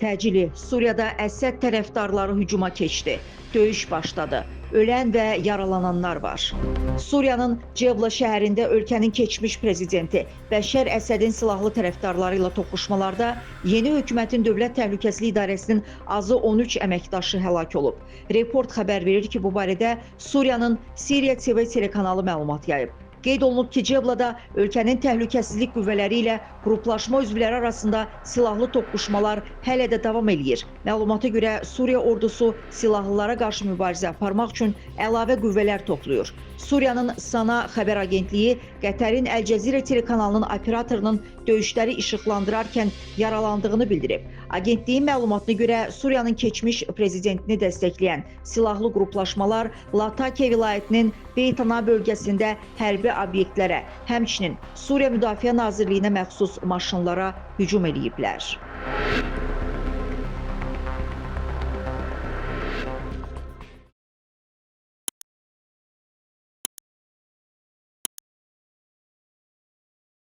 Təcili Suriyada Əsəd tərəfdarları hücuma keçdi. Döyüş başladı. Ölən və yaralananlar var. Suriyanın Cebla şəhərində ölkənin keçmiş prezidenti Bəşər Əsədin silahlı tərəfdarları ilə toqquşmalarda yeni hökumətin Dövlət Təhlükəsizlik İdarəsinin azı 13 əməkdaşı həlak olub. Report xəbər verir ki, bu barədə Suriyanın Siriya TV telekanalı məlumat yayıb. Qeyd olunub ki, Ceblada ölkənin təhlükəsizlik qüvvələri ilə qruplaşma üzvləri arasında silahlı toqquşmalar hələ də davam eləyir. Məlumata görə Suriya ordusu silahlılara qarşı mübarizə aparmaq üçün əlavə qüvvələr toplayır. Suriyanın Sana xəbər agentliyi Qətərin Əl Cəzirə telekanalının operatorunun döyüşləri işıqlandırarkən yaralandığını bildirib. Agentliyin məlumatına görə Suriyanın keçmiş prezidentini dəstəkləyən silahlı qruplaşmalar Latakiya vilayətinin Beytana bölgəsində hərbi obyektlərə, həmçinin Suriya Müdafiə Nazirliyinə məxsus maşınlara hücum eləyiblər.